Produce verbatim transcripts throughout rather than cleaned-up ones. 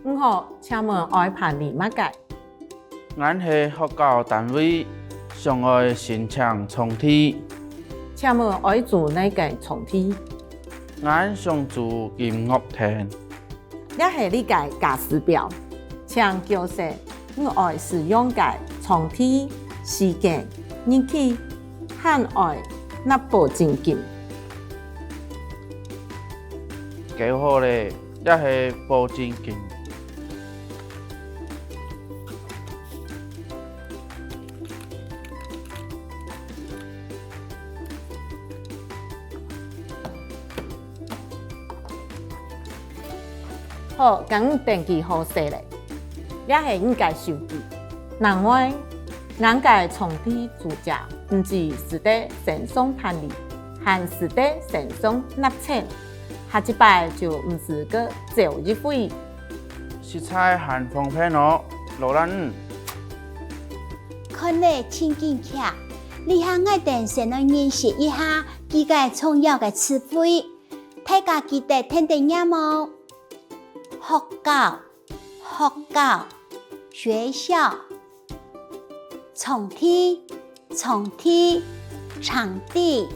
你好，請問愛辦理麼个？ 𠊎係學校單位，想愛申請場地。請問愛租哪个場地？𠊎想租音樂廳。這係你个價數表，請校正你愛使用个場地、時間、日期，還愛納保證金。交好咧，這係保證金。 好，今日登記好勢咧，這係你个收據。另外，𠊎个場地租借毋止使得線上辦理，還使得線上納錢，下一擺就毋使過走一回。實在還方便哦，勞瀝你。 看了盡緊遽，這下𠊎等先來認識一下幾个重要个詞彙，大家記得跈等唸哦。學校，學校，學校。場地，場地，場地。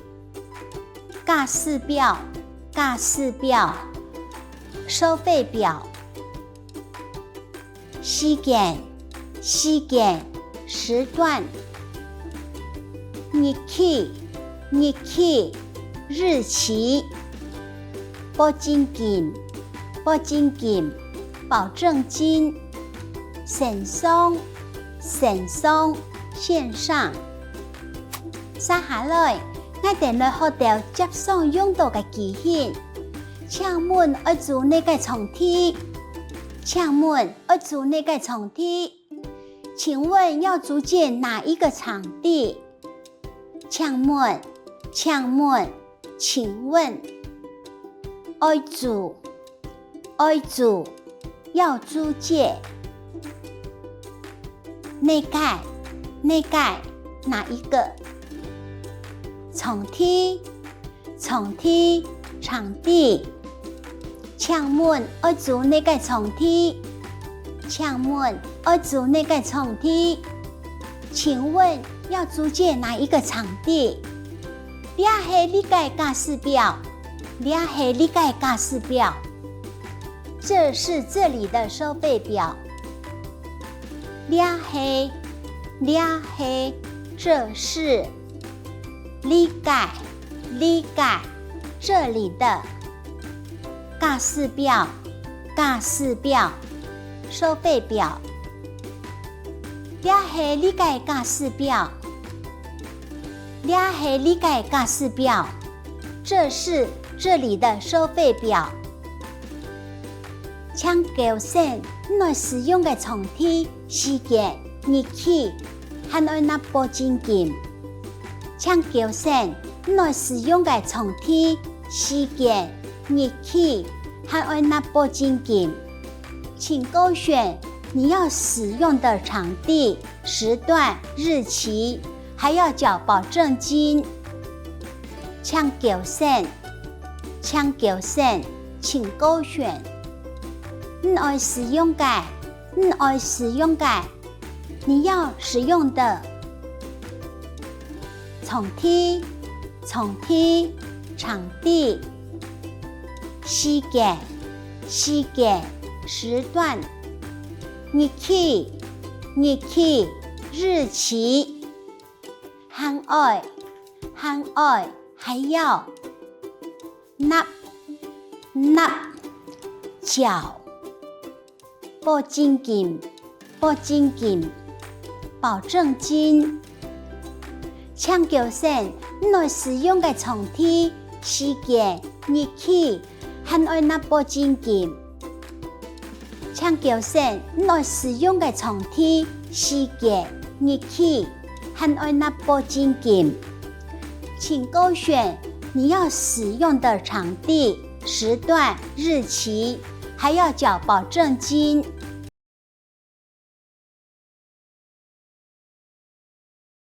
價數表，價數表。收費表。 時間，時間，時段。日期，日期，日期。保證金，保證金，保證金。線上，線上，線上。接下來，𠊎等來學兜輒常用著个句型。請問愛租哪个場地？請問 愛租哪个場地？請問要租借哪一個場地？請問，請問，請問。愛租，愛租，要租借。哪个，哪个，哪一個？場地， 場地，場地。請問愛租哪个場地？請問愛租哪个場地？請問要租借哪一個場地？這係這个價數表，這係這个價數表。這是這裡的收費表。這係，這係，這是。 這个，這个，這裡的。價數表，價數表，收費表。這係這个價數表，這係這个價數表，這是這裡的收費表。請校正你愛使用个場地、時間、日期，還愛納保證金。 請校正你愛使用个場地、時間、日期，還愛納保證金。請勾選你要使用的場地、時段、日期，還要繳保證金。請校正，請校正，請勾選你愛使用个，你愛使用个， 你要使用的。場地，場地，場地。時間，時間，時段。日期，日期，日期。還愛，還愛，還要。納，納，繳。 保證金，保證金，保證金。請校正你愛使用个場地、時間、日期，還愛納保證金。請校正你愛使用个場地、時間、日期，還愛納保證金。請勾選你要使用的場地、時段、日期， 還要繳保證金。